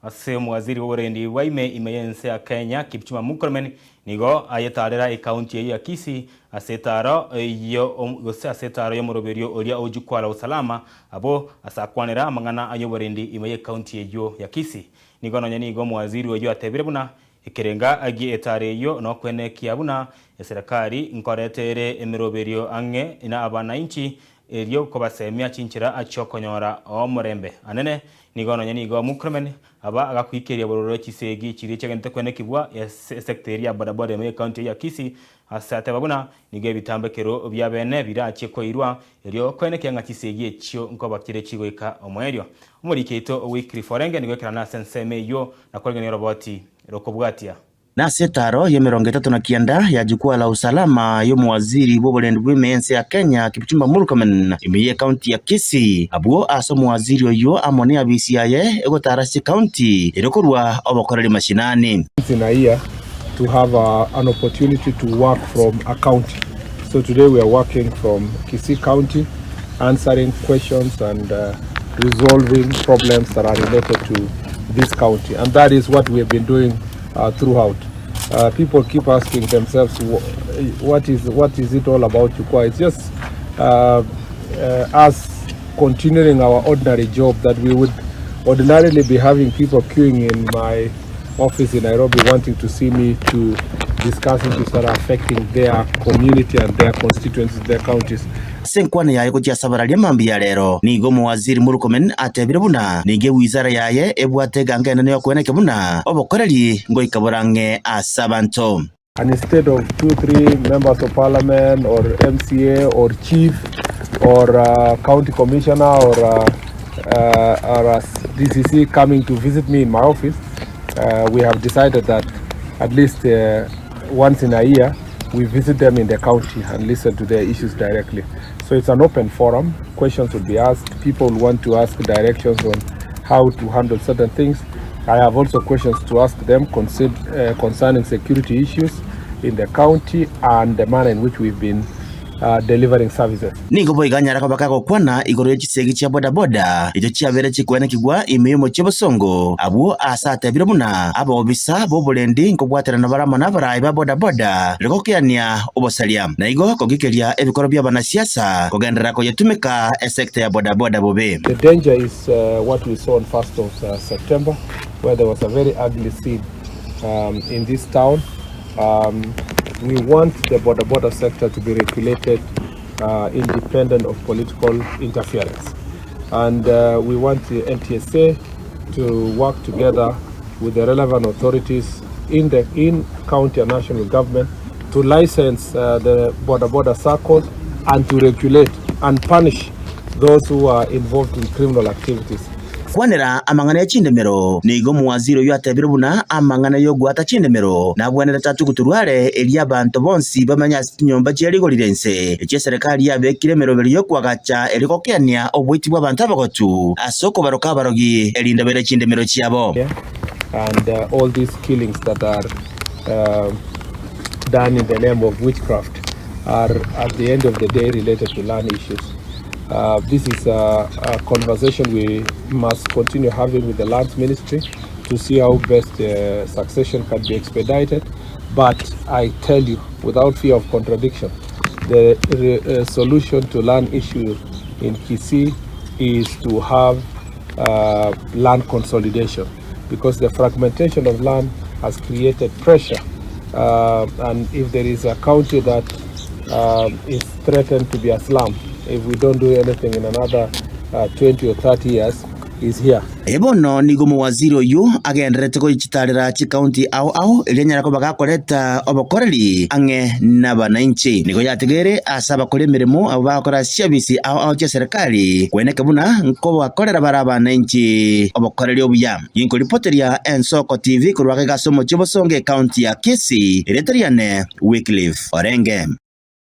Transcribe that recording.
Ase omowaziri bw'oborendi bwa ime ime y'ense ya Kenya, Kipchumba Murkomen, nigo ayetarera ekaunti eyio ya Kisii ase etaaro eyio gose ase etaaro y'omoroberio oria o Jukwaa la Usalama abwo ase akwanera amang'ana ay'oborendi ime y'ekaunti eyio ya Kisii. Nigo nonya nigo omowaziri oyio atebire buna ekerenga gie etaaro eyio nokwenekia buna eserekari nkorete ere emeroberio ang'e na abanainchi Erio kobasemia chinchera chi'okonyora omorembe anene, nigo nonya nigo Murkomen aba agakwikeria bororo chisegi chiria chiagentete kwenekigwa ase esecta eria ya bodaboda ime y'ecounty ya Kisii ase ateba buna nigo ebitambekero bia bene birachie koirwa erio koenekia ng'a chisegi echio nkoba chire chigoika omoerio. Omoriki oito Wycliffe Orenge nigo ekerana ase ensemo eyio na koregenia oroboti rokobwatia. Na ase etaaro y'emerongo etato na kianda ya Jukwaa la Usalama y'omowaziri bw'oborendi bw'ime y'ense ya Kenya Kipchumba Murkomen ime y'ecounty ya Kisii, abwo ase omowaziri oyio amo neabisi yaye egotara ase chicounty erio korua obokoreri mashinani. Once in a year to have a, an opportunity to work from a county. So today we are working from Kisii County, answering questions and uh, resolving problems that are related to this county. And that is what we have been doing uh, throughout. Uh, people keep asking themselves, what is, what is it all about Jukwaa? It's just uh, uh, us continuing our ordinary job that we would ordinarily be having people queuing in my office in Nairobi wanting to see me to discuss issues that are affecting their community and their constituencies, their counties. Ase enkwana yaye gochia ase abararia mambia ya rero, nigo Omowaziri Murkomen atebire buna nigo ewizara yaye ebwate eganga enene y'okoenekia buna obokoreri ngoika borang'e ase abanto. And instead of two, three members of parliament or MCA or chief or uh, county commissioner or, uh, uh, or a DCC coming to visit me in my office, uh, we have decided that at least uh, once in a year we visit them in the county and listen to their issues directly. So it's an open forum. Questions will be asked. People want to ask directions on how to handle certain things. I have also questions to ask them consider, uh, concerning security issues in the county and the manner in which we've been uh, delivering services. Nigo boigo anyare koba kagokwana igoro ye chisegi chia bodaboda echio chiabeire chikwenekigwa ime y'omochie bosongo, abwo aase atebire buna abaobisa b'oborendi nkobwaterana bare amo nabarai ba bodaboda erio gokeania obosaria, na igo kogikeria ebikoro bi'abanasiasa kogenderera koyetumeka esecta ya bodaboda bobe. The danger is uh, what we saw on 1st of uh, September where there was a very ugly scene um, in this town. Um, we want the border border sector to be regulated uh, independent of political interference. And uh, we want the NTSA to work together with the relevant authorities in the in county and national government to license uh, the border border circles and to regulate and punish those who are involved in criminal activities. Kwanera amang'ana e chindemero. Nigo omowaziri oyio atebire buna amang'ana y'ogoata chindemero nabwenerete atuguturwe are erio abanto bonsi bamenye ase chinyomba chie rigori ri'ense echio eserekari yabekire emeroberi y'okoagacha erio gokeania oboiti bw'abanto abagotu ase okobaroka abarogi erinde baire chindemero chiabo. And uh, all these killings that are uh, done in the name of witchcraft are at the end of the day related to land issues. Uh, this is a, a conversation we must continue having with the lands ministry to see how best uh, succession can be expedited. But I tell you, without fear of contradiction, the uh, solution to land issue in Kisii is to have uh, land consolidation because the fragmentation of land has created pressure. Uh, and if there is a county that um, is threatened to be a slum, if we don't do anything in another uh, 20 or 30 years, is here. Ee bono nigo omowaziri oyio agendererete gochitarera chikaunti ao ao erio anyare koba gakoreta obokoreri ang'e nabananchi. Nigo yatigere ase abakori emeremo abwo bagokora ase chiabisi ao ao chia serikali kweneke buna nkobakorera bare abananchi obokoreri obuya. Ginkoripoteria Ensoko TV korwa gaiga ase omochie o Bosongo ekaunti ya Kisii, erieta riane Wycliffe Orenge.